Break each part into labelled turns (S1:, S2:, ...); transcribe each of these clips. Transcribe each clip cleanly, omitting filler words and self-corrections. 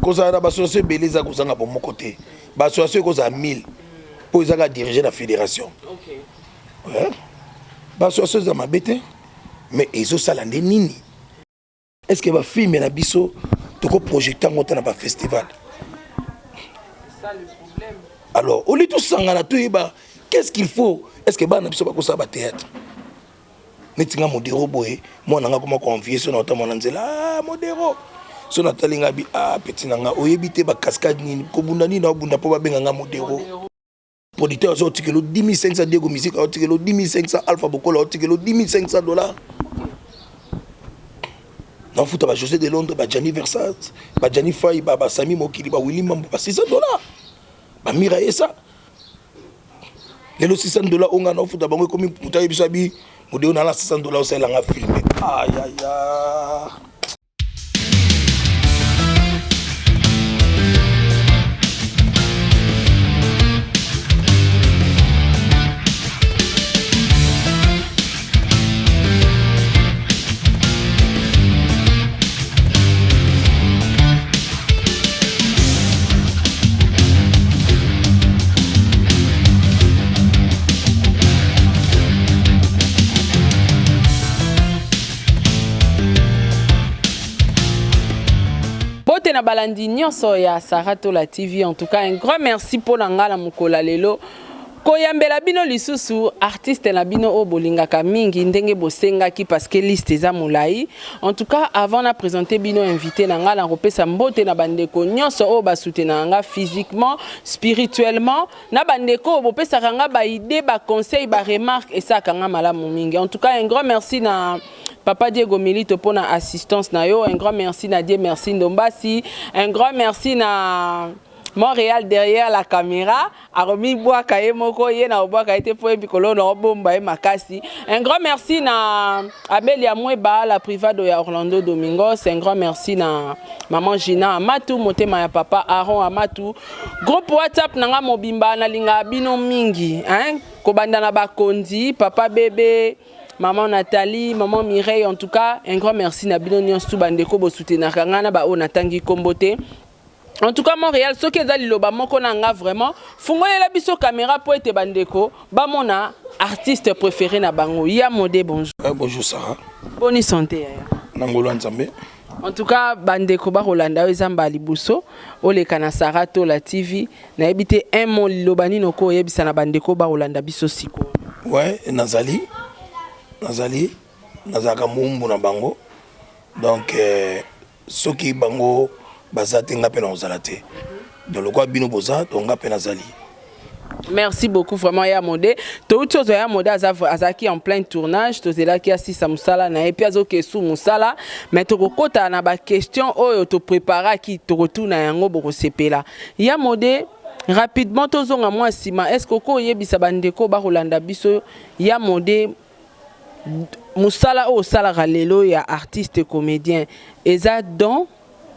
S1: Kozala na baassociation ebele eza kozanga bomoko te. Baassociation ekozala 1000 mpo ezaka dirige na fédération. Baassociation eza mabe te, mais ezosala nde nini? Est ce que bafilme na biso tokoprojecte yango ta na bafestival? Alors oli tosangana, toyeba qu'est ce qu'il faut. Est ce que bana na biso bakosala bathéâtre neti nga Modero boye? Mwana nga koma koenvie so na otama na nzela. Ah, Modero, so natali nga bi, ah, petit na nga, oyebi te bacascade nini, kobunda nini naobunda mpo babenga nga Modero. Producteur azo otikelo 10 500, Diego Musique aotikelo 10 500, Alpha Bokola aotikelo 10 500 dollars. Nafuta ba José de Londres, ba Jani Versat, ba Jani Fai, basami mokili, bawili Mambo, ba 600 dollars, bamira esa lelo 600 dollars. Oyo nga naofuta bango, ekomi moto ayebi so abi Modero nala 600 dollars, osalelanga filme, ayaya.
S2: Mbote na balandi nyonso ya Saratola TV. En tout cas, un grand merci mpo na nga na mokolo ya lelo koyambela bino lisusu artiste na bino oyo bolingaka mingi ndenge bosengaki, parce que liste eza molai. En tout cas, avant na présenter bino invité na nga, nakopesa mbote na bandeko nyonso oyo basoutenaka nga physiquement, spirituellement, na bandeko oyo bopesaka nga baidée, baconseil, baremarque, esalaka nga malamu mingi. En tout cas, un grand merci na papa Diego Milito mpona assistance na yo. Un grand merci na Die Merci Ndombasi. Un grand merci na Montréal derrière la caméra, akomi bwaka ye moko, ye na obwaka ye te mpo ye mikolo na obomba ye makasi. Un grand merci na Abelia Mweba, la privado ya Orlando Domingos. Un grand merci na maman Gina Amatu, motema ya papa Aaron Amatu. Groupe WhatsApp na nga mobimba, nalingaka bino mingi, hein? Kobanda na bakonzi, papa bebe, maman Nathalie, maman Mireille. En tout cas, un grand merci na bino nyonso, bandeko bosoutenaka nga na baoyo natangi nkombo te. En tout cas, Montréal, soki eza liloba moko na nga, vraiment, fungolela biso caméra mpo ete bandeko bamona artiste préféré na bango, Ya Mode. Bonjour.
S1: Bonjour Sarah.
S2: Boni santé, yaya?
S1: Na ngolo ya Nzambe.
S2: En tout cas, bandeko bakolanda oyo, eza mbala liboso oleka na Sara Tola TV. Nayebi te, un mot, liloba nini oko oyebisa na bandeko bakolanda biso sikoyo?
S1: Ouais, nazali nazalaka mowumbu na bango. Donc soki bango baza te, nga mpe na kozala te. Donc lokola bino boza, donc nga mpe nazali.
S2: Merci beaucoup vraiment, Ya Mode. Touti ozwa Ya Mode, azalaki en plein tournage, tozelaki asisa mosala na ye mpe azokesu mosala, mais tokokɔta na baquestion oyo topréparaki, tokotuna yango, bokosepela. Ya Mode, rapidement tozonga mwa nsima. Est ce que oko oyebisa bandeko bakolanda biso, Ya Mode, mosala oyo osalaka lelo ya artiste comédien eza don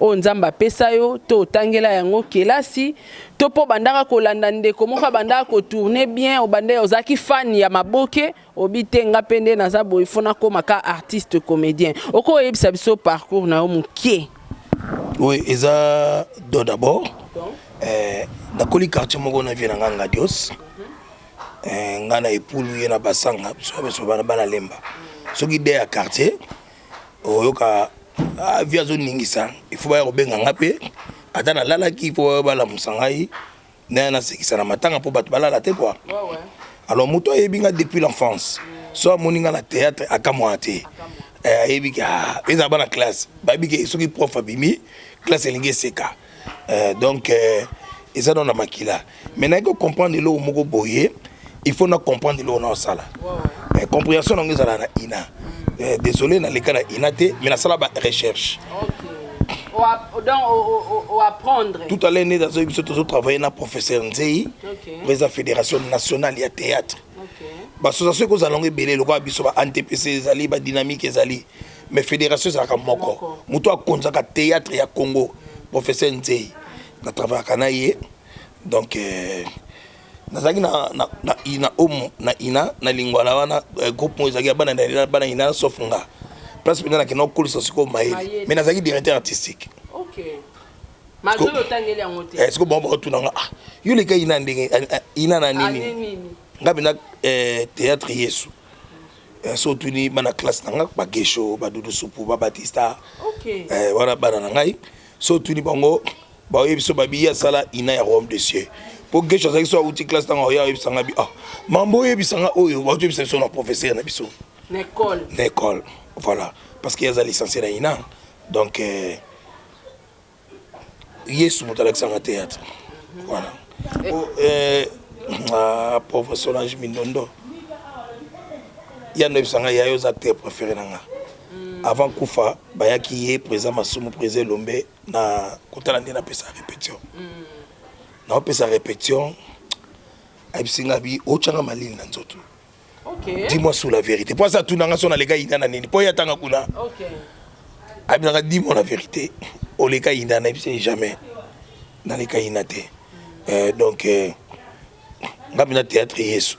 S2: oyo Nzambe apesa yo, to otangela yango kelasi, to mpo obandaka kolanda ndeko moko abandaka kotourne bien, obanda ozalaki fan ya maboke, obi te nga mpe nde naza boye, fo nakóma ka artiste comédien? Oko oyebisa biso parcours na yo moke?
S1: Oui, eza don d'abord. Nakoli quartier moko na vie na nga, Ngadios. Nga na epulu, ye na basanga, biso biso bana bana lemba. Soki de ya quartier oyoka, ah, vie azoningisa, il faut baya kobenga nga mpe ata nalalaki, il faut balamusa ngai nde nasekisa na matanga mpo bato balala te quoi. Alors moto ayebi nga depuis l'enfance, so amoni nga na théâtre, akamwaka te. Ayebi ke, ah, ezala bana classe bayebi ke soki prof abimi, classe elingi eseka. Donc eza nano na makila, mais nayaki kocomprendre eloko moko boye. Il faut na comprendre eloko na osala. Compréhension nango ezala na ina. Désolé, naleka na ina te, mais nasala ba recherche.
S2: Donc oapprendre.
S1: Tout à l'heure nde azoyebi biso, tozotravaille na professeur Nzei, président fédération nationale ya théâtre. Baassociation ekozala yango ebele, lokola biso ba ANTPC ezali, badynamique ezali, mais fédération ezalaka moko. Moto akonzaka théâtre ya Congo, professeur Nzei, natravaillaka na ye. Donc nazalaki na ina omo na ina na Lingwala wana, groupe moko ezalaki ya bana ina, sauf nga. Place mpenza nakenda kokolisa sikoyo mayele, mais nazalaki directeur artistique.
S2: Ok. Mazolo otangeli yango te.
S1: Eh, siko bango baotuna nga, ah, yo leka ina ndenge ina na nini? Nga mpenza eh, théâtre Yesu. Eh, so otuni bana classe na nga, bagesho, badudu supu, babatista,
S2: okay.
S1: Eh, wana bana na ngai. So otuni bango, baoyebi biso babi ye asala ina ya royaume de cieux. Po gesho azalaki so auti classe ntango oya oyebisa nga bi, ah, mambo oyebisa nga oyo bauti oyebisa biso na professeur na biso
S2: na école.
S1: Na école, voilà, parce que ye aza licencié na ina. Donc eh, Yesu moto alakisanga théâtre, voilà. Oh, eh, ah, pauvre Solange Mindondo, ya noyebisa ngai yayo oza acteur préféré na nga. Avant kufa bayaki ye président Masumu, président Elombe na kotala nde napesa répétition. Naopesa répétition, ayebisi nga bi otyanga malili na nzoto. Dis-moi sur la vérité, po aza tuna nga so naleka ina na nini, po ye atanga kuna. Ayebisanga, dis-moi la vérité, oleka ina? Nayebisi jamais naleka ina te. Donc nga mpena théâtre Yesu,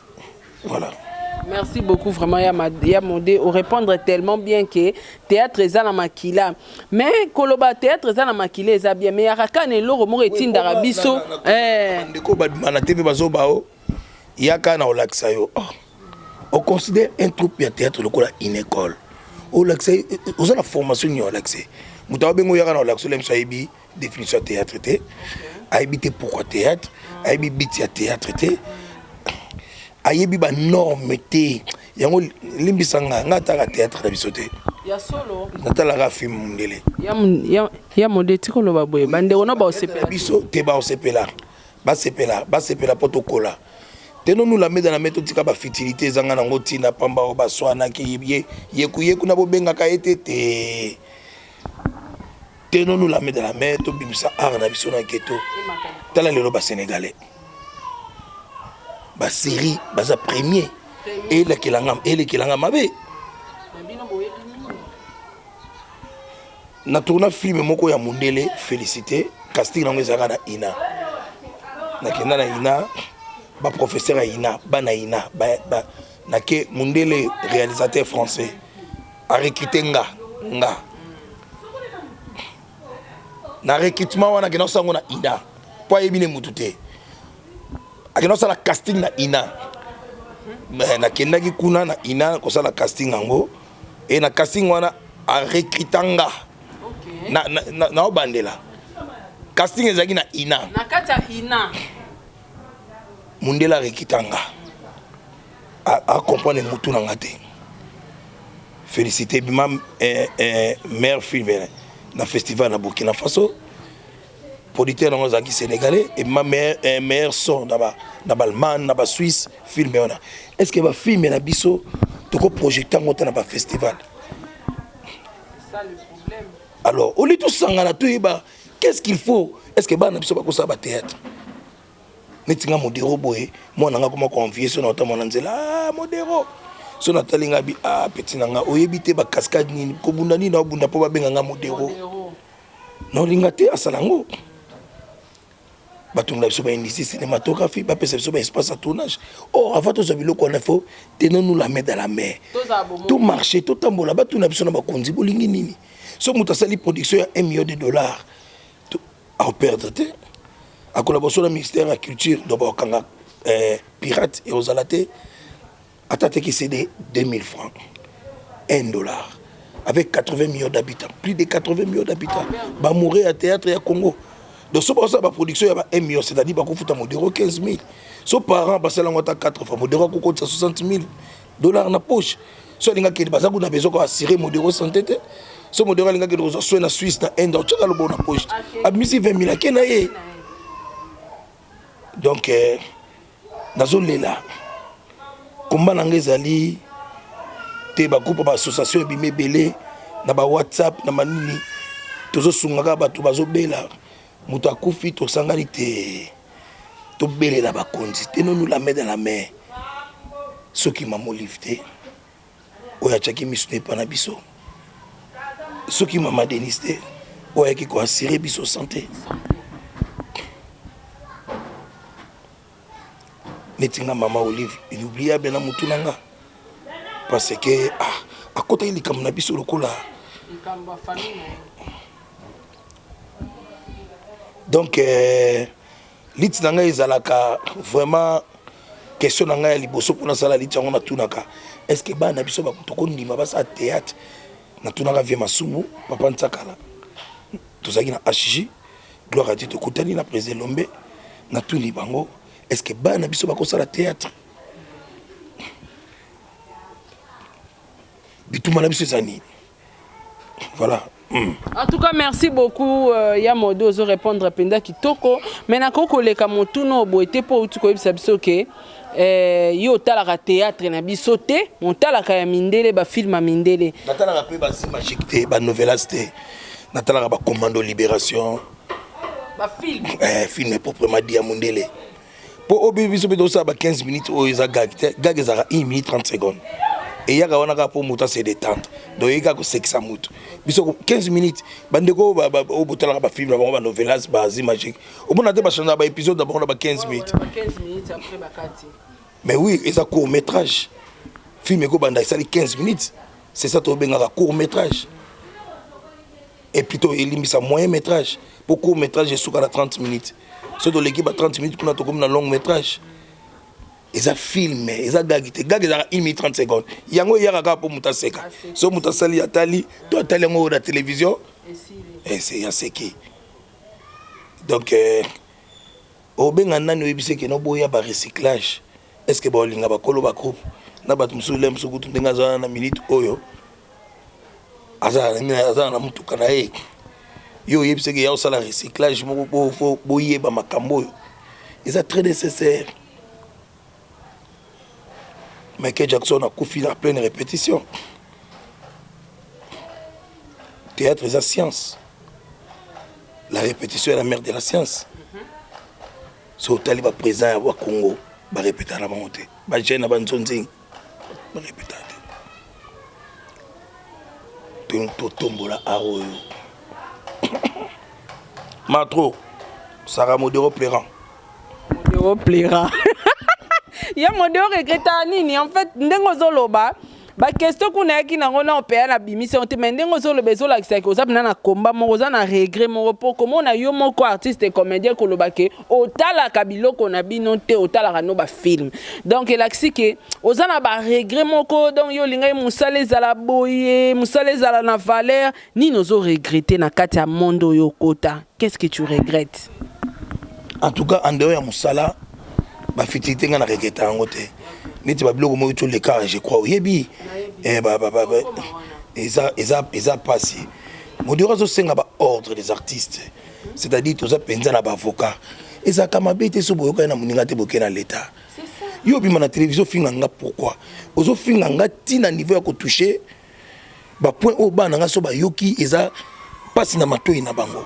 S1: voilà.
S2: Merci beaucoup vraiment ya, ya Modé, au répondre tellement bien que théâtre eza na makila. Mais koloba théâtre eza na makila eza bien, mais yaka kana eloko moko etindaka biso.
S1: Eh. Ndeko babima na TV bazoba o yaka na olakisa yo. Oh. On considère un troupe ya théâtre lokola une école. Olakisa, oza na formation nini olakisa? Moto abengo yaka na olakisa, olakisa, ayebi définition ya théâtre te, ayebi te pourquoi théâtre, ayebi but ya théâtre te, ayebi banorme te. Yango limbisa nga, nga ataka théâtre na biso te.
S2: Ya solo.
S1: Natalaka film mondele.
S2: Ya Modé, tika oloba boye, bandeko no baosepela.
S1: Biso te, baosepela, basepela, basepela mpo tokola. Tenons-nous la main dans la main, totika bafutilité ezanga nango ntina pamba oyo baswanaki ye yekuyeku na bobengaka ye te te. Tenons-nous la main dans la main, tobimisa art na biso na ghetto. Tala lelo basénégalais, basérie baza premier, elekelanga mabe. Na tourna film moko ya mondele Félicité, casting nango ezalaka na ina. Nakenda na ina, baprofesseur ya ina, bana ina ba, nake mondele réalisateur français arecruté nga. Nga na recrutement wana akenda kosala yango na ina mpo ayebi ne mutu te. Akenda kosala casting na ina. Nakendaki kuna na ina kosala casting yango e na casting wana arecruta nga. Naobandela casting ezalaki na ina.
S2: Na kati ya ina.
S1: Mondele arecruta nga, acomprendre mutu na nga te. Félicité bima meilleur film na festival na Burkina Faso. Producteur nango azalaki sénégalais. Ebima meilleur son na baallemagne, na basuisse. Film wana, est ce que bafilm na biso tokoprojecte yango te na bafestival? Alors oli tosangana, toyeba qu'est ce qu'il faut. Est ce que bana na biso bakosala bathéâtre neti nga Modero boye? Mwana nga koma koenvie so na otama na nzela, ah, Modero. So natali nga bi, ah, petit na nga, oyebi te bacascade nini, kobunda nini naobunda mpo babenga nga Modero. Naolinga te asala yango. Batongola biso baindustrie cinématographie, bapesa biso baespace ya tournage. Or avant tozwa biloko wana, faut tenons-nous la main dans la main, tomarche, totambola, batuna biso na bakonzi bolingi nini. So moto asali production ya 1 million de dollars, aoperdre te, akola boso na ministère ya culture. Donc bakokanga pirate ekozala te. Ata teki CD 2000 francs, 1 dollar, avec 80 millions d'habitants, plus de 80 millions d'habitants bamoure ya théâtre ya Congo. Donc so bakosala baproduction ya ba 1 million, c'est-à-dire bakofuta Modero 15 000. So parent basala yango ata 4 fois, Modero akokotisa 60 000 dollars na poche. So alingaki baza kuna besoin koassurer Modero santé te. So Modero alingaki kozwa soin na Suisse, na Inde, otyaka lobo na poche, abimisi 20 000, ake na ye. Donc nazolela komba na nga ezali te. Bagroupe, baassociation ebimi ebele na bawhatsapp na manini, tozosungaka bato bazobela, moto akufi, tosangani te, tobelela bakonzi. Tenons-nous la main dans la main. Soki mama Olive te oyo atiaki miso na epa na biso, soki mama Denis te oyo ayaki koassurer biso santé, neti nga mama Olive inoubliable na mutu na nga, parce que ah, akotaki likambo na biso lokola
S2: likambo ya famille na ye.
S1: Donc euh, liti na ngai ezalaka vraiment question na ngai ya liboso mpo nasala liti yango, natunaka: est ce que bana na biso tokondima basala théâtre? Natunaka vie Masumu, papa Ntsakala, tozalaki na HJ, gloire à Dieu, tokutani na président Lombe. Natuni bango: est ce que bana na biso bakosala théâtre? Bitumba na biso eza nini? Voilà.
S2: En tout cas, merci beaucoup, ya Modo, ozo répondre mpenza kitoko. Mais nakoki koleka motuna oyo boye te, mpo outi koyebisa biso ke yo otalaka théâtre na biso te, otalaka ya mindele, bafilm ya mindele.
S1: Natalaka mpe basi magique te, banovelas te. Natalaka bacommando libération.
S2: Bafilm.
S1: Film proprement dit ya mondele, mpo oyo biso mpe tosala ba 15 minutes oyo eza gag te. Gag ezalaka 1 minute 30 secondes, eyaka wana kaka mpo moto ase détendre. Donc eyei kaka kosekisa moto. Biso 15 minutes, bandeko oyo botalaka bafilm na bango, banovelas, bazi magique, omona te bachangeaka baépisode na bango na ba 15 minutes.
S2: 15 minutes, après bakati.
S1: Mais oui, eza court métrage. Film ekobanda, esali 15 minutes, c'est ça tobengaka court métrage, et plutôt elimbisa, moyen métrage, po court métrage esuka na 30 minutes. So toleki ba 30 minutes kuna, tokomi na long métrage. Eza film, eza gag te. Gag ezalaka 1 minute 30 secondes. Yango eyaka kaka mpo moto aseka. So moto asali, atali to atali yango na télévision, ese aseki. Donc obenga nani, oyebisi eke noboya barecyclage. Est ce que baolinga bakolo bagroupe na bato mosusu le mosusu kutu ndenge aza wana na minute oyo, aza na motuka na ye, yo oyebisi eke ya osala recyclage moko? Po boyeba makambo oyo eza très nécessaire. Michael Jackson akufi na pleine répétition. Théâtre eza science, la répétition est la mère de la science. So otali baprésident ya bacongo, barépétaka na bango te. Bajeune na banzonzing barépétaka te. Totombola art oyo matro Sara Modero pleurant.
S2: Modero pleura. Ya Modero, regretta nini en fait? Ndenge ozoloba, baquestion kuna yaki nango na opeya na bimisi yango te, mais ndenge ozoloba ezolakisaki oza mpena na komba moko, oza na regret moko, mpo komona yo moko artiste comédien koloba ke otalaka biloko na bino te, otalaka no bafilm. Donc elakisi ke oza na baregret moko. Donc yo olingaki mosala ezala boye, mosala ezala na valeur nini. Ozoregrete na kati ya monde oyo okota, qu'est-ce que tu regrettes?
S1: En tout cas, en dehors ya mosala, bafutilité, nga na regreta yango te. Neti babiloko moko toleka, je crois oyebi, eza mpasi. Modero azosenga baordre des artistes, c'est-à-dire toza mpenza na baavocat. Ezalaka mabe te. So boyokani na moninga te, boke na leta. Yo obima na télévision, ofinga nga. Pourquoi ozofinga nga ntina niveau ya kotouche bapoint oyo bana nga so bayoki, eza mpasi na matoi na bango?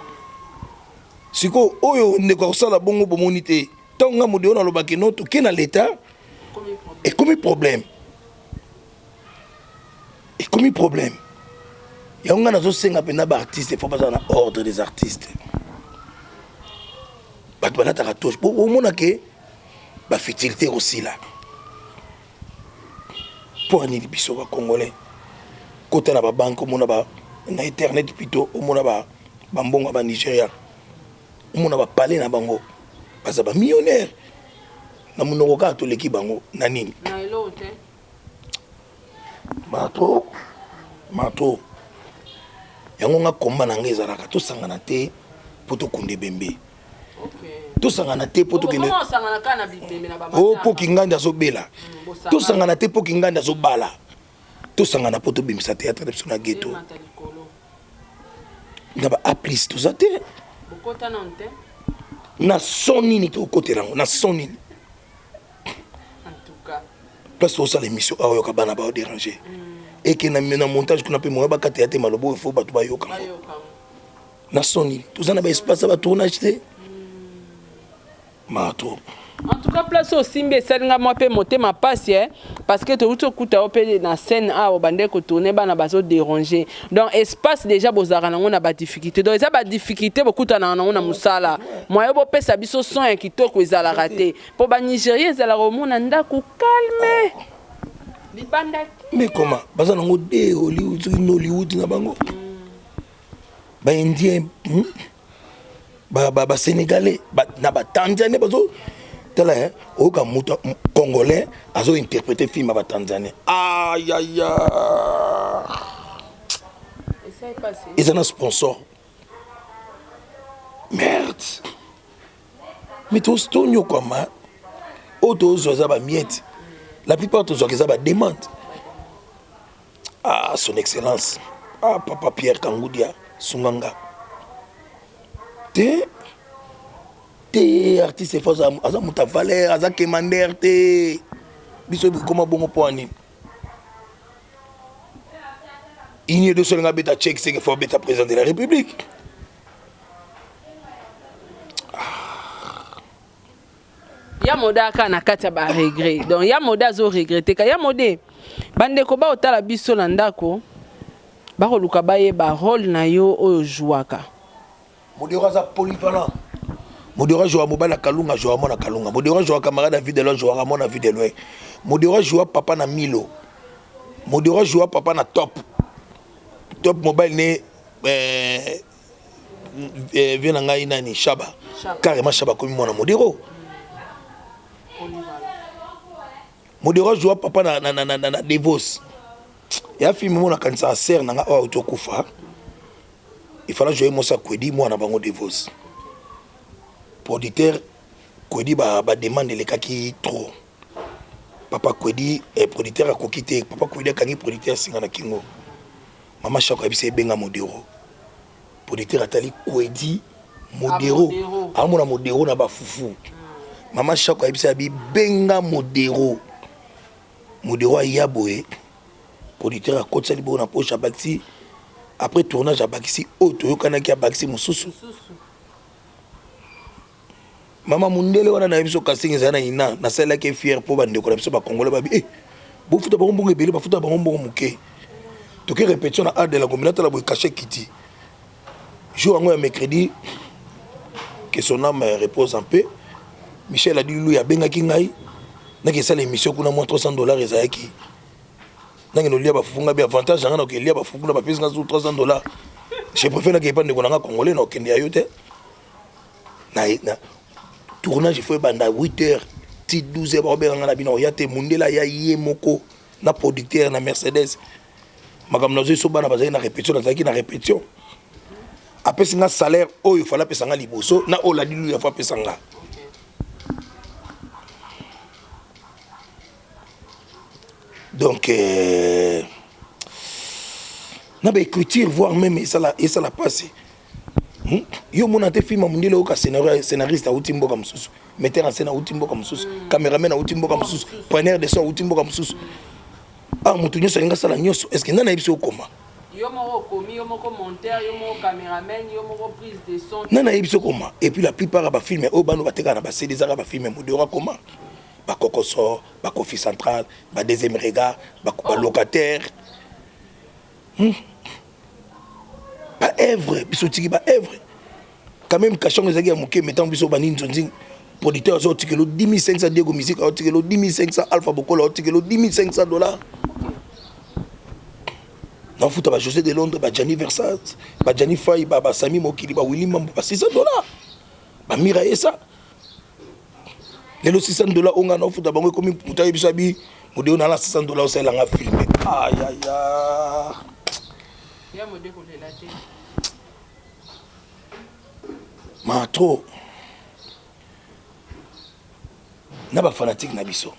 S1: Sikoyo oyo ndeko akosala bongo, bomoni te. Ntango nga Modero nalobaki no, toke na leta, ekomi problème, ekomi problème. Yango ngai nazosenga mpenza baartiste, faut bazala na ordre des artistes. Bato balataka toche, omona ke bafutilité ekosila. Mpo anini? Biso bacongolais, kota na babanke, omona na internet plutôt, omona bambongo ya banigéria, omona bapale na bango, baza bamillionnaire. Na monoko kaka toleki bango na nini? Matro matro. Yango nga komba na ngai ezalaka: tosangana te mpo tokunda ebembe, tosangana te mpo tokende o mpo kingandi azobela, tosangana te mpo kingandi azobala, tosangana mpo tobimisa théâtre na biso na ghetto na ba aplis. Toza te na son nini tokotela yango, na son nini? Place tosala émission awa, oyoka bana baodérange eke na montage kuna mpe moya bakata ya te. Maloba oyo fo bato bayoka yango na son nini? Toza na baespace ya batournage te, mato.
S2: En tout cas, place osimbi esalinga mwa mpe motema pasi, parce que touti okuta yo mpe na scène awa, bande kotourne, bana bazodérange. Donc espace déjà bozalaka nango na badifficulté. Donc eza badifficulté bokutanaka nango na mosala. Moyo bopesa biso son ya kitoko ezalaka te, mpo banigéria ezalaka omona ndako calme, libanda.
S1: Mais comment baza nango de Hollywood, soki Nollywood na bango, baindien? Ba sénégalais ba, na ba tanzanien bazo tala hein, oyoka moto congolais azo interpréter film ya ba tanzanien. Ayaya, eza na sponsor. Merde, mais tonyokwama. Oyo tozwa eza bamiete, la plupart tozwaka eza bademande. Ah, son excellence, ah, papa Pierre Kangudia, sunganga te te. Artiste efo aza moto ya valeur, aza kemander te. Biso ekoma bongo mpo anini? Inie de solinga abeta chek seke fo abeta président de la République.
S2: Ya Mode aka na kati ya baregret. Donc ya Mode azoregrete ka. Ya Mode, bandeko baotala biso na ndako, bakoluka bayeba rôle na yo oyo ojouaka.
S1: Modero aza polyvalent. Modero ajoua mobali ya Kalunga, ajoua mwana Kalunga. Modero ajoua camarade ya Vie de Loin, ajouaka mwana Vie de Loin. Modero ajoua papa na Milo. Modero ajoua papa na Top Top, mobali ne vie na ngai nani, Shaba. Carrément Shaba akomi mwana Modero. Modero ajoua papa na Devos ya film mo nakanisaka sere na nga oyo auti okufa. Il fallait jouer Mosa Kwedi, mwana bango Devos. Producteur Kwedi, bademande elekaki trop. Papa Kwedi, producteur akoki te. Papa Kwedi akangi producteur singa na kingo. Mama Shako ayebisa, ebenga Modero. Producteur atali Kwedi, Modero, amona Modero na bafufu. Mama Shako ayebisa, abi benga Modero. Modero aya boye, producteur akotisa liboko na poche, abakisi. Après tournage, abakisi oyo toyokanaki, abakisi mosusu. Mama mundele wana na biso, casting ezali na ina, nasalelaki fier mpo bandeko na biso bakongole babi eh, bofuta bango mbongo ebele, bafuta bango mbongo moke. Toke répétition na art de la Gombe, natala boye, cachet kiti. Jour yango ya mercredi, que son âme repose en paix, Michel Adilu abengaki ngai, naki esala émission kuna. Mwa 300 $ ezalaki ndenge nolia bafufu. Ngai bi avantage na ngai na kolia bafufu kuna, bapesi nga 300 $. Je préfère nakei pa ndeko na nga congolais, na okende ya yo te. Na tournage, ifo ebanda 8 heures ti 12 heures, bakobenga nga na bino oya te. Mundele aya ye moko na producteur na Mercedes. Makambo nazwi so, bana bazali na répétition, nazalaki na répétition. Apesi nga salaire oyo fala apesa nga liboso na oyo ladi luya fo apesa nga. Donc na baécriture, voire même esala mpasi. Yo omona te film ya mondele, oyoka scénariste auti mboka mosusu, metteur en scène auti mboka mosusu, cameraman auti mboka mosusu, preneur de son auti mboka mosusu. Ah, moto nyonso alingi asala nyonso. Est ce que ngai nayebi so okoma?
S2: Yo moko okomi, yo moko monteur, yo moko cameraman, yo moko prise de son.
S1: Ngai nayebi so okoma. Et puis la plupart ya bafilm oyo bano batekaka na baCD ezaka bafilm Modero akoma: Bakokoso, Bakofi Central, Badeuxième Regard, Balocataire, Baœuvre biso tiki baœuvre quand même. Cachet yango ezalaki ya moke, mais ntango biso bandi nzonzi, producteur azo otikelo 10 500, Diego Musique aotikelo 10 500, Alpha Bokolo aotikelo 10 500 $. Nafuta ba José de Londres, ba Jani Versat, ba Jani Fai, basami Mokili, bawilli Mambo, ba 600 $, bamira esa. Lelo 600 $ oyo ngai naofuta bango, ekomi moto ayebi biso abi modeo nala 600 $ osalelanga film. Ayaya.
S2: Ya Mode, kolela te.
S1: Ma trop na bafanatike na biso,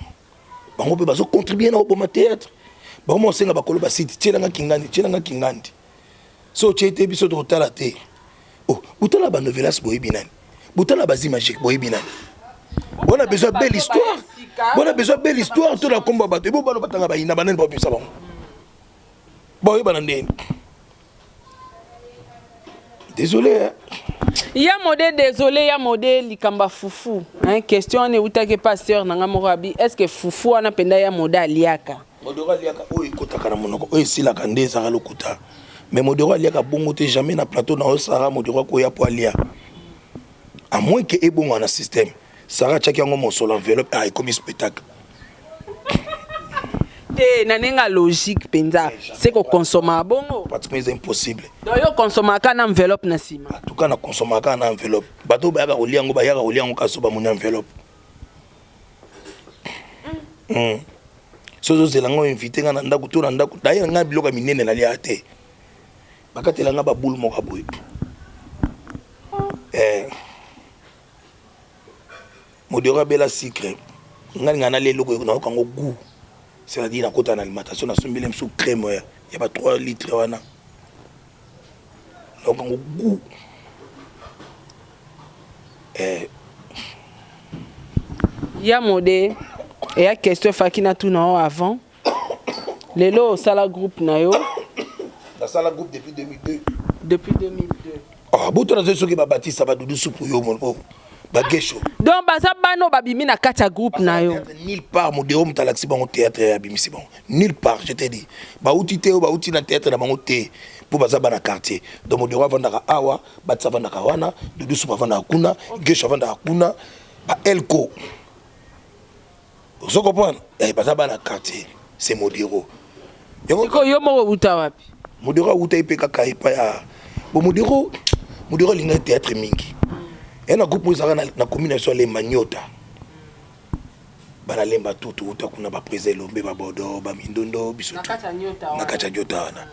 S1: bango mpe bazocontribue na koboma théâtre. Bango ma osenga bakolo basite, tielanga kingandi, tielanga kingandi. So otie te, biso tokotala te. Oh, botala banovelas, boyebi nani? Botala Bazi Magique, boyebi nani? Bona besoin belle histoire, bona besoin belle histoire. To na kombo ya bato ebo bano batanga bayina banani, babimisa bango, baoyebana ndeni. Désolé, hein?
S2: Ya Mode, désolé. Ya Mode, likambo ya fufu, hein, question wana eutaki epa sœur na nga moko. Abi est ce que fufu wana mpenza ya Mode aliaka?
S1: Modero aliaka oyo ekotaka na monoko, oyo esilaka nde ezalaka lokuta. Mais Modero aliaka bongo te, jamais. Na plateau na oyo Sara, Modero akoya po alia, à moins que ebonga na système. Sara atiaki yango mosolo, enveloppe, ah, ekomi spectacle.
S2: Te, na ndenge ya logique mpenza, se kokonsomaka bongo.
S1: Pratiquement eza impossible.
S2: Donc yo konsomaka na enveloppe na nsima?
S1: En tout cas, nakonsomaka na enveloppe. Bato bayaka kolia yango, bayaka kolia yango kasi bamoni enveloppe. So ozozela ngo, invité nga na ndako to na ndako, d'ailleurs nga biloko ya minene naliaka te. Bakatela nga babulu moko ya boye. Modero abela sucre, nga linga nalia eloko nayoka yango goût, c'est-à-dire nakota na alimentation, nasombeli mosusu crème ya ba 3 litre wana, nayoka yango goût.
S2: Ya Mode, eya question efaki natuna o avant. Lelo osala groupe na yo?
S1: Nasala groupe depuis 2002.
S2: Depuis 2002?
S1: Ah, buto nazoi soki babatisa badudu supu yo mo bagesho.
S2: Donc baza bana oyo babimi na kati ya groupe na yo?
S1: Nulle part. Modero moto alakisi bango théâtre, abimisi bango nulle part. Je te dis, bauti te oyo bauti na théâtre na bango te, mpo baza bana quartier. Donc Modero avandaka awa, Batisa avandaka wana, Dudu Supu avandaka kuna, Gesho avandaka kuna, baelco, ozo comprendre? Baza bana quartier, c'est Modero.
S2: Sikoyo yo moko outa wapi?
S1: Modero awuta ye mpe kaka epai ya bo Modero. Modero alingaki théâtre mingi. Ye na groupe oyo ezalaka na commune na biso Alemba Nyota, bana Lemba tu touta kuna, baprésident Elombe, babodo, bamindondo, biso
S2: na kati ya Nyota?
S1: Na kati ya Nyota wana.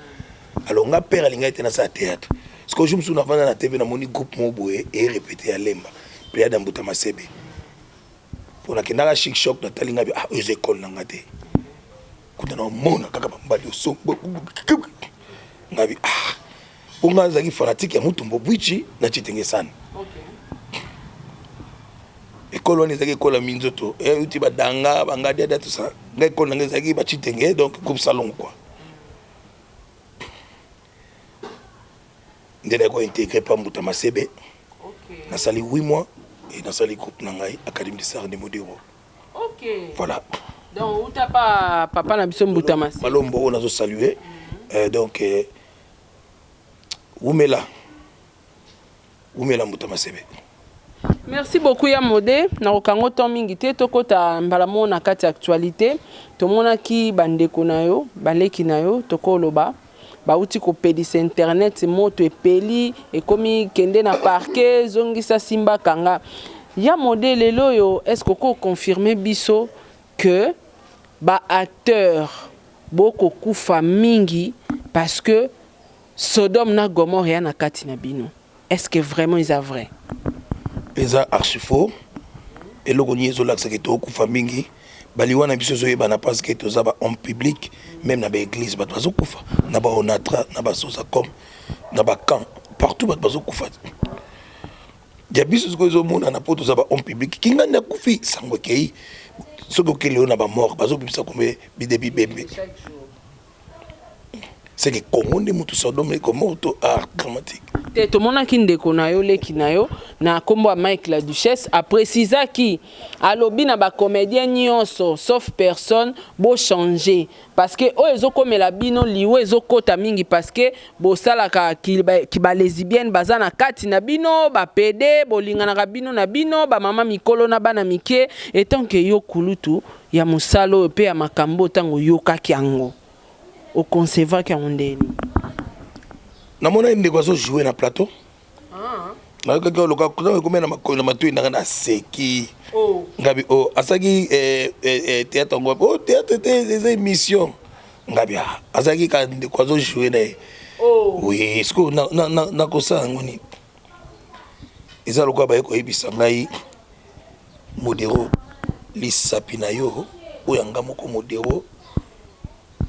S1: Alors nga père alingaki te nasala théâtre. Parce que jour mosusu navanda na TV, namoni groupe moko boye erépété ya Lemba, Pléiade ya Mbuta Masebe, mpo nakendaka Chic Choc. Natali nga bi: "Ah, oyo eza ekole na nga te." Kuta naomona kaka bambali oso nga bi: "Ah." Mpo nga azalaki fanatique ya Mutumbo Bwichi na Chitenge Sane. Ekole wana ezalaki ekole ya minzoto, euti badanga bangadiada, tout ça. Ngai ekole na ngai ezalaki bachitenge, donc groupe Salongo quoi. Nde nayaki kointégrer pa Mbuta Masebe. Nasali 8 mois et nasali groupe na ngai, Académie de Star de Modero. Voilà.
S2: Donc uta pa papa na biso Mbuta Masebe.
S1: Malombo oyo nazosalue. Donc wumela, wumela Mbuta Masebe.
S2: Merci beaucoup ya Mode. Nakokango to mingi te, tokɔta mbala moko na kati ya actualité. Tomonaki bandeko na yo, baleki na yo, tokoloba bauti kopelisa internet, moto epeli, ekomi kende na parquet, zongisa simba kanga. Ya Mode, lelo oyo, est ce que okoconfirme biso que baacteur bokokufa mingi parce que Sodome na Gomorrhe ya na kati na bino? Est ce que vraiment eza vrai?
S1: Eza archi faux. Eloko nini ezolakisaka tokokufa mingi? Baliwa na biso ezoyebana parce que toza bahomme public. Même na baéglise bato bazokufa, na baonatra, na basozacom, na bacamp, partout bato bazokufa. Ya biso sikoyo ezomonana mpo toza bahomme public. Kingani akufi, sango ekei. Soki okeli oyo na bamort, bazobimisa kombe bide bibembe. C'est que Congo nde motu Sodome, Gomorrhe to art dramatique.
S2: Te, tomonaki ndeko na yo, leki na yo na nkombo ya Mike la Duchesse, aprécisaki, alobi na bacomédien nyonso sauf personne, bochange, parce que oyo ezokomela bino, liwo ezokɔta mingi parce que bosalaka ki balesbienne baza na kati na bino, bapédé, bolinganaka bino na bino, bamama mikolo na bana mike. Etant que yo kulutu ya mosala oyo mpe ya makambo, ntango oyokaki yango, oconcevaki yango ndeni?
S1: Namona ndeko azojoue na plateau, nayokaki oloka ekomi na makolo na matoi nanga, naseki. Ngabi o asalaki théâtre yango o théâtre te, eza émission. Ngabi azalaki kaka ndeko azojoue na ye. Oui, sikoyo nakosala yango nini? Eza lokola baye koyebisa ngai: "Modero, lisapi na yo oyo yanga moko, Modero,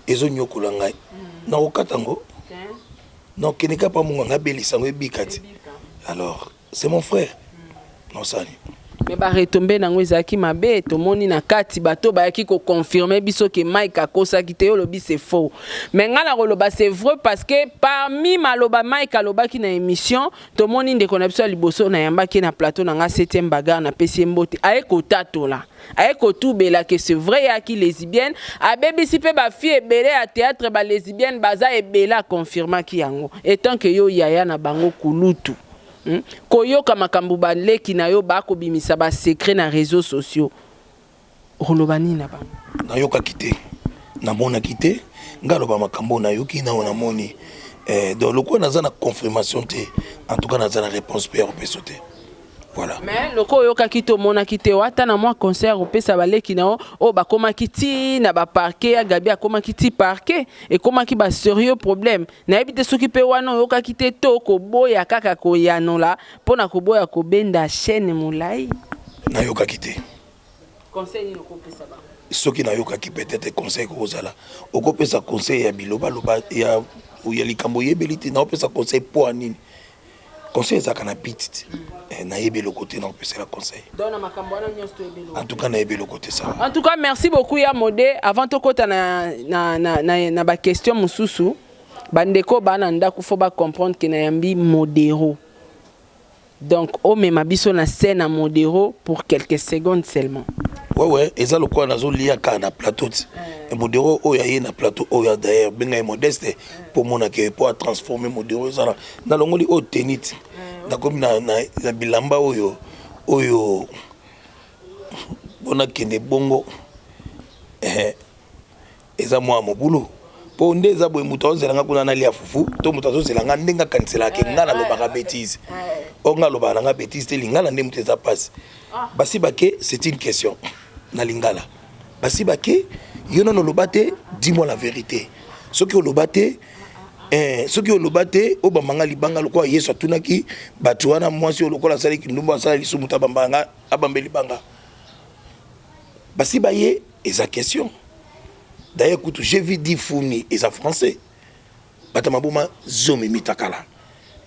S1: ezonyokola ngai." Nakokata yango, nakokende kapa mongo nga abelisa yango, ebika ti. Alors c'est mon frère, nosani.
S2: Mais baretombées nango ezalaki mabe. Tomoni na kati bato bayaki koconfirme biso ke Mike akosaki te. Olobi c'est faux, mais ngai nakoloba c'est vrai, parce que parmi maloba Mike alobaki na émission, tomoni ndeko na biso ya liboso nayambaki na plateau na nga, 7e bagarre, napesi ye mbote, aye kotatola, aye kotubela ke c'est vrai, yaki lesbienne, abebisi mpe bafille ebele ya théâtre, balesbienne baza ebele. Aconfirmaki yango. Etant que yo yaya na bango, kulutu, Koyoka makambo baleki na yo bakobimisa basecret na réseaux sociaux, okoloba nini na bango?
S1: Nayokaki te. Namonaki te. Nga aloba makambo nayoki na oyo namoni. Donc lokola naza na confirmation te, en tout cas naza na réponse mpe ya kopesa te. Voilà.
S2: Mais loko oyokaki te, omonaki te, ata na mwa concert opesa baleki na yo oyo bakomaki ti na baparquet ya Gabi, akomaki ti parquet, ekomaki basérieux problème. Nayebi te soki mpe wana oyokaki te to koboya kaka koyanola mpona koboya kobenda chaîne molai.
S1: Nayokaki te.
S2: Conseil nini okopesa bango?
S1: Soki nayokaki, peut-être conseil kokozala, okopesa conseil ya bilobaloba ya likambo oyebeli te. Naopesa conseil mpo ya nini? Conseil ezalaka na bit te. Nayebi eloko te, naopesela conseil.
S2: Donc na makambo wana nyonso toyebeli.
S1: En tout cas nayebi eloko te, ça.
S2: En tout cas, merci beaucoup ya Mode. Avant tokota na baquestion mosusu, bandeko baa na ndako, faut bacomprendre ke nayambi Modero. Donc omema biso na scène ya Modero pour quelques secondes seulement.
S1: Ouais, eza lokola nazolia kaka na plateau ti Modero oyo aye na plateau oyo. D'ailleurs benga ye Modeste mpo omonake mpo atransforme Modero. Eza nalongoli oyo teni ti nakomi na bilamba oyo mpo nakende bongo. Eza mwa mobulu mpo nde eza boye. Moto azozela nga kuna nalia fufu to moto azozela nga ndenge akaniselaka ke nga nalobaka bétise. Oyo nga alobaka na nga bétise te, lingala nde moto eza mpasi. Basi bake, c'est une question na lingala. Basi bake, yo nano oloba te, dis-moi la vérité. Soki oloba te, soki oloba te, obambanga libanga lokola Yesu atunaki bato wana: mwasi oyo lokola asalaki ndumbu, asala lisumu te, abambanga, abambe libanga. Basi baye, eza question. D'ailleurs kutu j'ai vu difuni, eza français. Bato maboma zomi mitakala,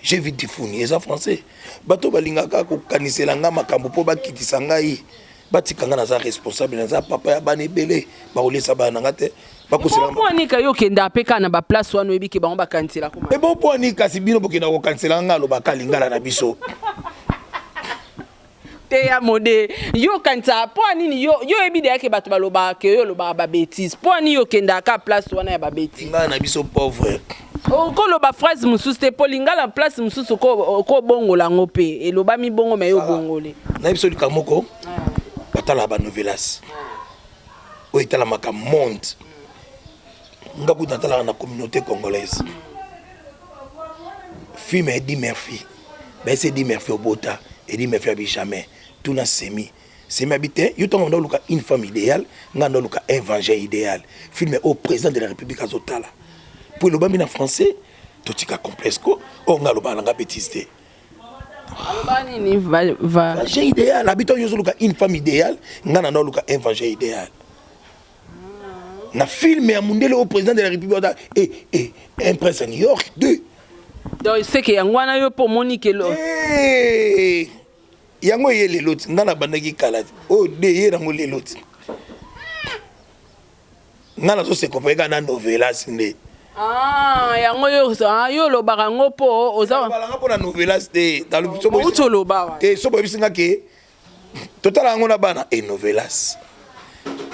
S1: j'ai vu difuni, eza français. Bato balingaka kokanisela nga makambo mpo bakitisa ngai, batika nga. Naza responsable, naza papa ya bana ebele, bakolesa bana na nga te.
S2: Bakoselanika yo okenda mpe kaka na baplace wana, oyebi ke bango bakanisela.
S1: Ebo mponi kasi bino bokenda kokanisela nga, alobaka lingala na biso.
S2: Te ya Mode, yo okanisaka mpo nini? Yo oyebi deya ke bato balobaka ke yo olobaka babêtises. Mpo nini yo okendaka place wana ya babêtises?
S1: Lingala na biso pauvre.
S2: Okoloba phrase mosusu te mpo lingala place mosusu okobongola yango mpe elobami bongo, me yo obongoli.
S1: Na biso likambo moko, batalaka banovelas oyo etalamaka monde. Nga kutu natalaka na communauté congolaise film Eddie Murphy. Bayesi Eddie Murphy obota, Eddie Murphy abi jamais. Tuna semi semi abi te. Yo ntango nda oluka une femme idéale, nga nda oluka un vengin idéal. Film oyo président de la République azotala po elobami na français. Totika complexe ko. Oyo nga alobaka na nga bétise te.
S2: Aloba nini?
S1: Vengin idéal, abi ntango yo ozoluka une femme idéale, nga na nda oluka un vengin idéal na film ya mondele oyo président de la République et un prince à New York deux.
S2: Donc c'est que yango wana yo mpo omoni ke
S1: Yango eye lelo ti nga nabandaki kala ti oyo de ye nango lelo ti nga nazosekopa kaka na novelas nde.
S2: Ah, yango yo, ah, yo olobaka yango mpo oza
S1: balanga mpo na novelas te.
S2: Outi oloba.
S1: Te, so boyebisi nga ke totala yango na bana e novelas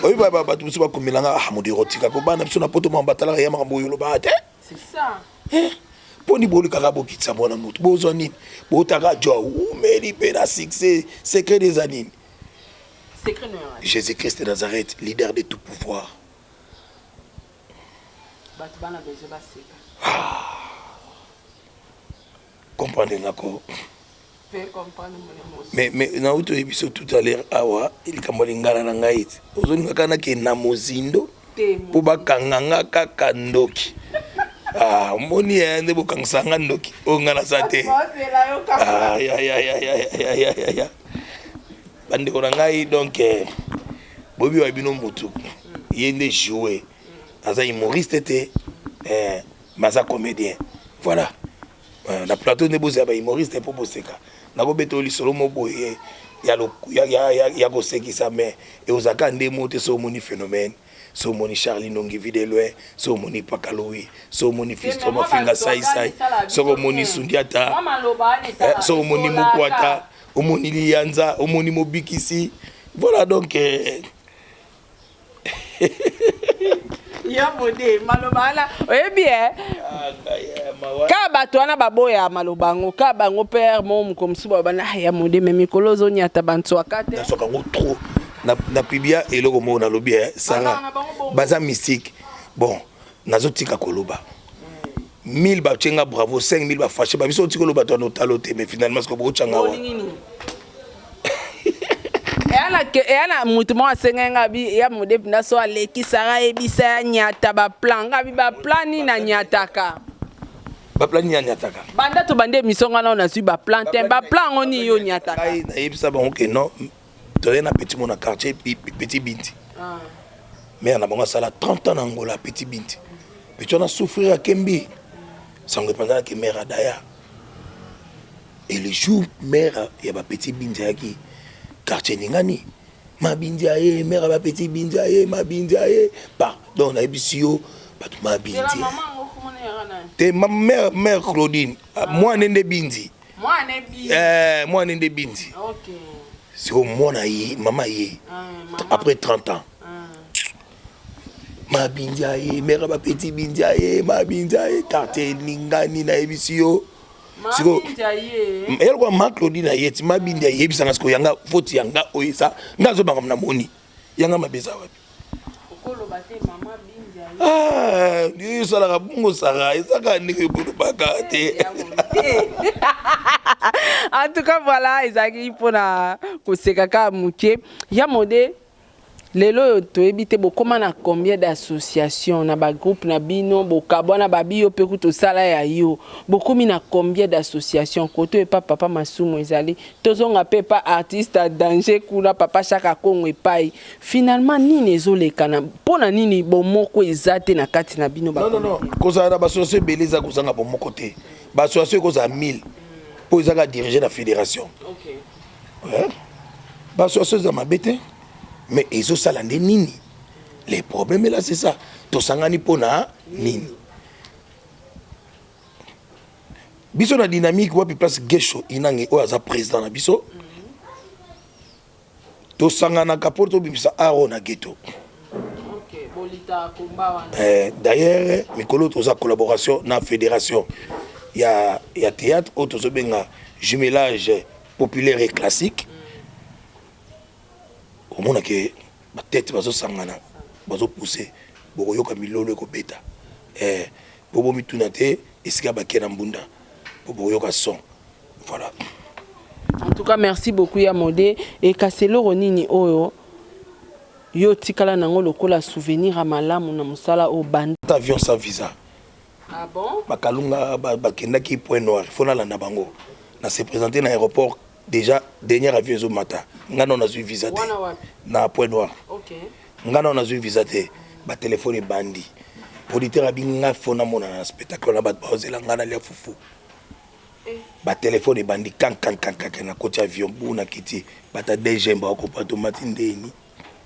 S1: oyo bato mosusu bakomelanga: ah, Modero, tika ko bana biso na poto mama batalaka ya makambo oyo olobaka te.
S2: C'est ça.
S1: Mponi bolukaka bokitisa mwana motu, bozwa nini? Botaka jo umeli mpe na succès. Secret eza nini?
S2: Secret no.
S1: Jésus Christ de Nazareth, leader de tout pouvoir.
S2: Bato bana besoin baseka.
S1: Comprendre ngako. Mais nauti oyebi biso tout à l'heure awa likambo ya lingala na ngai ti ozolinga kaka nakende na mozindo mpo bakanga nga kaka ndoki. Ah, omoni ya nde bokangisa nga ndoki oyo nga naza te. Ah, ya, ya, ya, ya, ya, ya, ya, ya. Bandeko na ngai, donc boyebi wa bino motu ye nde joue, aza humoriste te, mais aza comédien. Voilà. Na plateau nde bozala bahumoriste mpo boseka. Nakobeta oyo lisolo mo boye ya kosekisa, mais eozalaka nde mo te. So omoni phénomène, so omoni Charlie Nongi vie de loin, so omoni Pakalowi, so omoni Fiston Mafinga Saisai, soki omoni Sundiata, soki omoni Mokwata, omoni Liyanza, omoni Mobikisi. Voilà, donc
S2: Ya Mode, maloba wana oyebi e kaka bato wana baboya maloba yango kaka bango pere mo moko mosusu baloba: ah, ya Mode, me mikolo ozoniata bantswaka te.
S1: Naswaka yango trop na pibia. Eloko moko nalobi, Sara, baza mystique. Bon, nazotika koloba. 1000 batie nga bravo, 5000 bafâché, babiso otika oloba to anotalo te. Mais finalement siko botyanga wa.
S2: Eya na motu moko asengai nga bi ya mode mpenza so alekisaka, ayebisa ya nyata baplan. Nga bi baplan nini anyataka?
S1: Baplan nini anyataka?
S2: Banda tobandi émission, nga nao nazwi baplan te. Baplan yango nini yo nyataka?
S1: Ngai nayebisa bango ke non, toye na petit mo na quartier Petit Binti. Mare na bango asala 30 ans na Angola. Petit Binti, petit wana souffrir, akembi sango epanzanaki mare adaya. Et le jour mare ya bapetit Binti ayaki, quartier ningani: mabindi aye, mare ya bapetit Binti aye, mabindi aye. Par donc nayebisi yo, bato mabindi te. Mare, mare Claudine, mwana nde Bindi, mwana nde Bindi. Siko mwana ye, mama ye, après 30 ans, mabindi aye, mare bapetit Bindi aye, mabindi aye, quartier eningani. Nayebisi yo siko eloko ma Claudine aye ti mabindi ayebisanga. Siko yanga foti, yanga oyo eza nga azobanga na moni yanga mabe eza wapi? Esalaka bongo, Sara, ezaka ndenge bolobaka te.
S2: En tout cas, voilà, ezalaki mpona koseka kaka moke. Ya Mode, lelo oyo toyebi te bokóma na combien d'association na bagroupe na bino. Bokabwana babi yo mpe kuta osala ya yo. Bokómi na combien d'association? Koto epa papa Masumu ezali, tozonga mpe epa artiste ya danger kuna, papa Chaka Kongo epai. Finalement nini ezolekana? Mpo na nini bomoko eza te na kati na bino?
S1: Non, non, non, kozala na baassociation ebele eza kozanga bomoko te. Baassociation ekozala 1000 mpo ezaka dirige na fédération. Baassociation eza mabe te, mais ezosala nde nini? Les problèmes là, c'est ça: tosangani mpona nini? Biso na dynamique wapi place Gesho Inange oyo aza président na biso, tosanganaka mpo tobimisa aro na ghetto. D'ailleurs mikolo toza collaboration na fédération ya théâtre oyo tozobenga jumelage populaire et classique. Omonake batete bazosangana, bazopousse, bokoyoka milolo ekobeta. Po bomituna te esika bake na mbunda, po bokoyoka son. Voilà.
S2: En tout cas, merci beaucoup ya Mode. Ekasi eloko nini oyo yo tikala nango lokola souvenir ya malamu na mosala oyo banda?
S1: Avion sans visa.
S2: Ah bon?
S1: Bakalunga bakendaki Point Noir, fo nalanda bango na se présenter na aéroport. Déjà dernière avion ezomata, nga nao nazwi visa te na Point Noir. Nga nao nazwi visa te, batelefone ebandi, producteur abi nga fo namonana na spectacle na bato baozela nga nalia fufu. Batelefone ebandi kankankankaka, na koti avion bu nakiti, bata DGM bakopa tomati ndeni.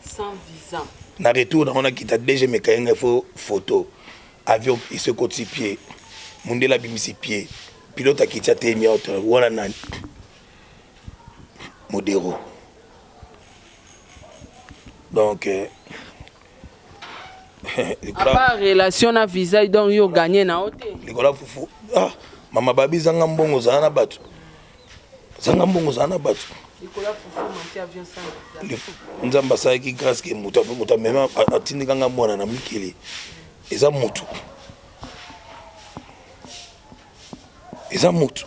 S2: Sans visa.
S1: Na retour nango nakita, DGM ekayenga fo photo. Avion eso ekotisi pied, mundele abimisi pied, pilote akiti, ateyemi auto wana nani Modero. Donc
S2: à part relation na visa, donc yo gagné na yo te.
S1: Likolo ya fufu. Ah, mama babi, zanga mbongo, zala na bato, zanga mbongo, zala na bato. Nzambe asalaki grâce ke moto moto amema, atindikanga mwana na mikili. Eza motu, eza motu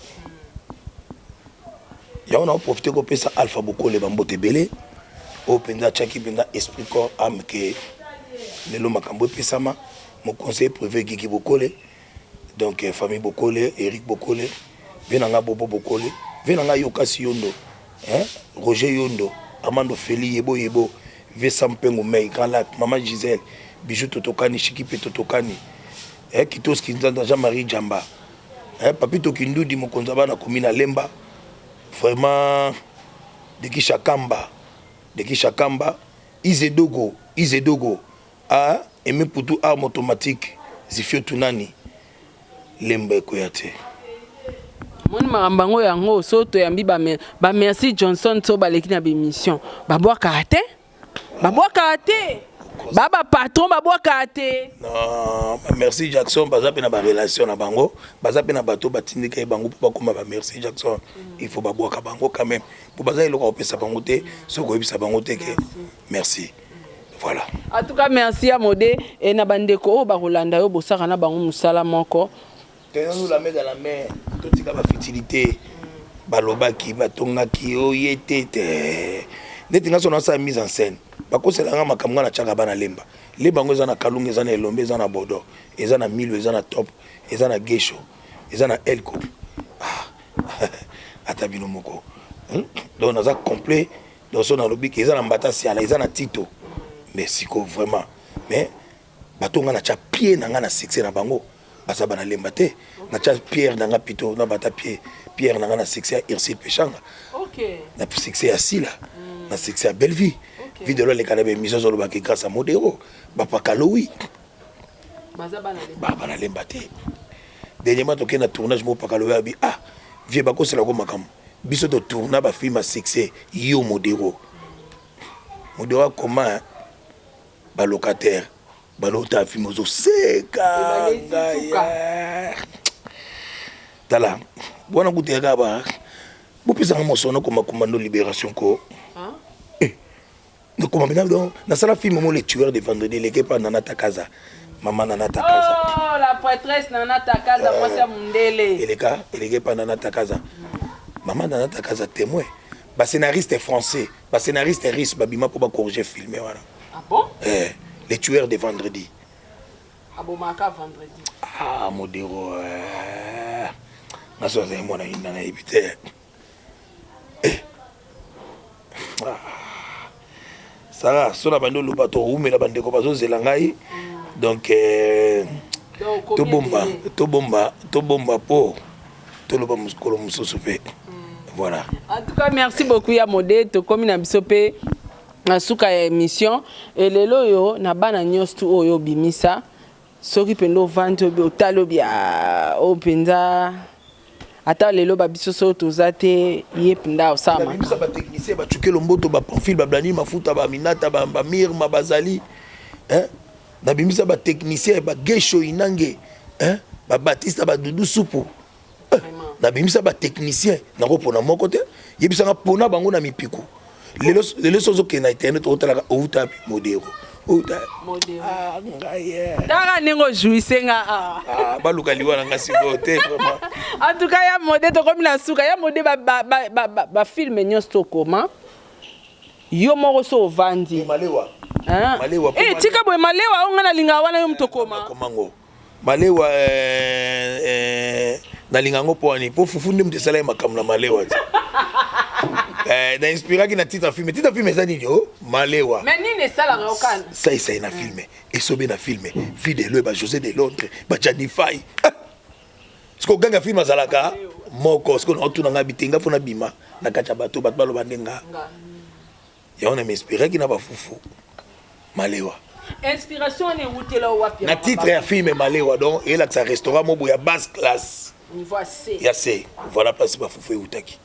S1: yango. Na oprofite kopesa Alpha Bokole bambote ebele oyo mpenza atiaki mpenza esprit, corps, âme ke lelo makambo epesama. Mo conseiller privé Gigi Bokole, donc famille Bokole, Eric Bokole, ve na nga Bobo Bokole, ve na nga Yokasi Yondo, hein? Roger Yondo, Armando Feli, Yebo Yebo, ve Sampengo Mei Grand Lac, Mama Gisèle Bijou, Totokani Shiki mpe Totokani, eh, Kitoski Nzanza, Jean-Marie Jamba, eh, Papito Kindudi, mokonzi ya bana komi na Lemba, vraiment Dekisha Kamba, Dekisha Kamba, Izedogo, Izedogo, ah, Aimé Putu, arme automatique, Zifio Tunani, Lemba ekoya te.
S2: Moni makambo yango, yango so toyambi bamerci Johnson, so baleki na bémission, babwakaka te, babwakaka te, ba bapatron babwakaka te.
S1: Non, bamerci Jackson baza mpe na barelation na bango, baza mpe na bato batindika ye bango mpo bakóma bamerci Jackson. Il faut babwaka bango quand même, mpo baza eloko kopesa bango te soki koyebisa bango te ke merci. Voilà.
S2: En tout cas, merci ya Mode e na bandeko oyo bakolanda yo, bosaka na bango mosala moko.
S1: Tenons-nous la main dans la main, totika bafutilité. Balobaki, batongaki, oye te te. Neti nga so nasala mise en scène, bakoselanga makambo, nga natiaka bana Lemba. Lemba yango eza na Kalunga, eza na Elombe, eza na Bodo, eza na Milo, eza na Top, eza na Gesho, eza na Elko. Ah, ata bino moko. Donc naza complet. Donc so nalobi ke eza na Mbata Siala, eza na Tito. Mais siko vraiment, mais bato nga natya pied na nga na succès na bango, baza bana Lemba te. Natya pierre na nga pito na bata pied, pierre na nga na succès ya Ursule Peshanga, na succès ya Sila, na succès ya Bellevie. Vidéo aleka na baémission, azolobaki grâce à Modero, bapakalowi.
S2: Baza bana Lemba.
S1: Bana Lemba te. Dernièrement tokei na tournage moko, pakalowi abi: "Ah vie, bakoselako makambo, biso totourna bafilm ya succès, yo Modero." Modero akoma balocataire, balota film, ozoseka ngai. Tala wana kutu yaka ba bopesanga mosono koma commando libération ko nakoma mpena. Donc nasala film mo, Le Tueur de Vendredi, eleke mpa Nana Takaza, mama Nana Takaza.
S2: Oh, la prêtresse Nana Takaza, mwasi ya mundele.
S1: Eleka, eleke mpa Nana Takaza, mama Nana Takaza témoin. Bascénariste français, bascénariste russe babima mpo bacorrige film wana.
S2: Ah bon?
S1: Eh, Les Tueurs de Vendredi.
S2: Abomaka vendredi.
S1: Ah, Modero, eh. Nga so azali mwana yinda, nayebi te. Eh. Ah. Sara, so na bandi oloba, toumela, bandeko bazozela ngai. Donc eh, tobomba, tobomba, tobomba mpo toloba mokolo mosusu mpe. Voilà.
S2: En tout cas, merci beaucoup ya Mode. Tokomi na biso mpe na suka ya émission. Elelo oyo na bana nyonso tu oyo obimisa, soki mpenza ovandi obi otali obi oyo mpenza, ata lelo babiso so toza te, ye mpenza osala.
S1: Nabimisa batechnicien, bacukelo mboto, baprofil, bablani mafuta, baminata, bamirma bazali. Nabimisa batechnicien, bagesho inange, babatista, badudu supu. Nabimisa batechnicien, nakopona moko te. Yebisanga mpona bango na mipiku. Lelo so ozokende na internet, otalaka outa Modero, outa ngai.
S2: Tala ndenge ojouisse nga.
S1: Ah, baluka liwa na nga sikoyo te, vraiment.
S2: En tout cas, ya Mode, tokomi na suka. Ya Mode, bafilm nyonso tokoma, yo moko so ovandi.
S1: Malewa.
S2: Malewa. Tika boye, malewa oyo nga nalingaka wana, yo moto okoma.
S1: Komango malewa, nalinga yango mpo wani, mpo fufu nde moto esala ye makambo na malewa ti. Na inspiraki na titre film. Titre film eza nini? O malewa.
S2: Mais nini esalaka yo kana?
S1: Saisai na film, esobe na film, Fidelo, ba José de Londres, bajanifai. Siko oganga film azalaka moko. Siko naotuna nga bitenga fo nabima na kati ya bato, bato baloba nde nga yango na m'inspiraki na bafufu malewa.
S2: Inspiration wana ewutela wapi?
S1: Na titre ya film malewa, donc eyelakisa restaurant mo boye ya basse classe.
S2: Niveau ya C.
S1: Ya C, voilà place bafufu eutaki.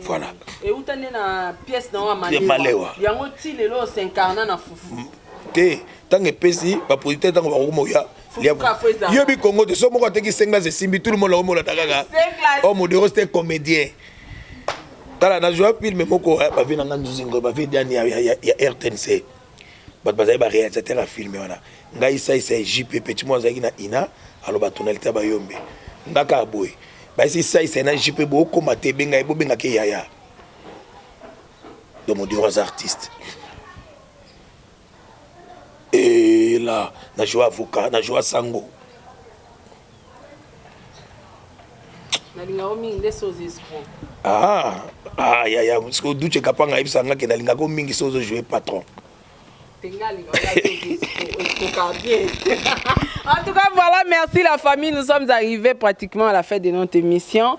S1: Voilà.
S2: Euta nde na pièce na yo ya
S1: malewa.
S2: Yango ti lelo os'incarna na fufu.
S1: Te, ntango epesi baproducteur, ntango bakokoma oya yobi Congo te, so moko ateki senglas esimbi, tout le monde akomolata kaka. Oh, Modero c'était comédien. Tala, nazwa film moko, bave na nga nzuzingo, bave diani ya RTNC, bato bazali baréalisateur ya film wana. Ngai saisai, JP petit mo azalaki na ina, aloba tonalité ya bayombe. Nga kaka boye, bayesi saisai na JP, bookóma te, ebenga ye, bobengaki yaya. Donc Modero aza artiste. Et là na joue avocat, na joue sango.
S2: Nalingako mingi nde so oza escroc.
S1: Ah, ah, ya ya siko Duche Kapanga ayebisaka nga ke nalingako mingi so ozojoue patron.
S2: Bien. En tout cas, voilà, merci la famille. Nous sommes arrivés pratiquement à la fin de notre émission.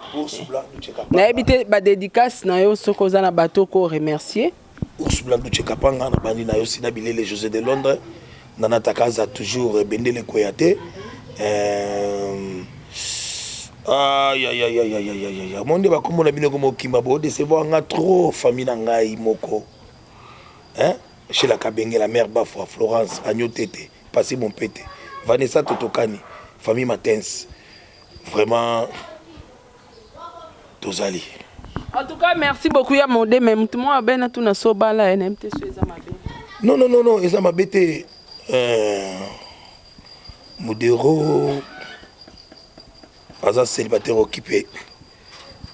S2: Nayebi te, ba dédicace na yo, soko oza na bato ko remercier.
S1: Ours Blanc, Duche Kapanga, na bandi na yo, Sina Bilele, José de Londres, Nana Takaza, toujours bendele koya te. Ayayayayayayaya, mo nde bakombo na bino komokima, bodecevoir nga trop. Famille na ngai moko, hein? Sheila Kabenge, la mère Bafwa, Florence Agno Tete, Passy Mompete, Vanessa Totokani, famille Matens, vraiment tozali.
S2: En tout cas, merci beaucoup ya Mode. Mais mutu moko abena tuna so bala ye, nayebi te so eza mabe.
S1: Non, non, non, non, eza mabe te. Modero aza célibataire occupé,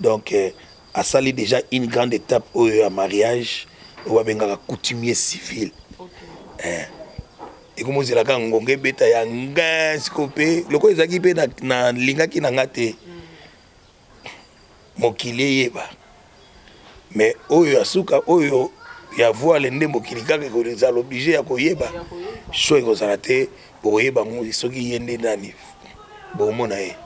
S1: donc asali déjà une grande étape oyo ya mariage oyo babengaka coutumier civil. Ekomi ozelaka ngonga ebeta ya nga sikoyo mpe lokola ezalaki mpe nalingaki na nga te mokili eyeba, mais oyo ya suka, oyo ya voile nde mokili kaka ekozala obligé ya koyeba. Sho ekozala te, bokoyeba ngo soki ye nde nani, bomona ye.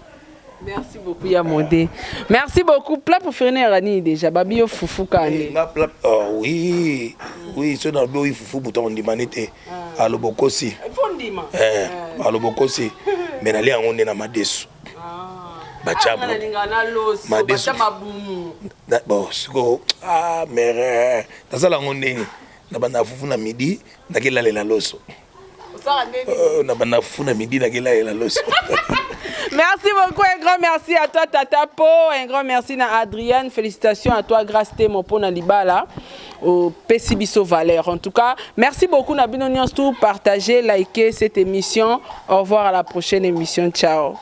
S2: Merci beaucoup ya Modé, merci beaucoup. Plat préféré na yaka nini déjà? Babi yo fufu kande.
S1: Nga plat, oh, oui, so nalobi oyi fufu, moto akondimani te, aloba okosi. Aloba okosi, mais nalia yango nde na madesu batia.
S2: Madesu.
S1: Bon, siko, ah, mere nasala yango ndenge na banda fufu na midi, nakelalela loso. Na banda fufu na midi, nakelalela loso.
S2: Merci beaucoup, un grand merci à toi Tata Po, un grand merci à Adrienne, félicitations à toi Grâce Temo pona libala au Biso Valeur. En tout cas, merci beaucoup na bino nyonso, partagez, likez cette émission. Au revoir, à la prochaine émission. Ciao.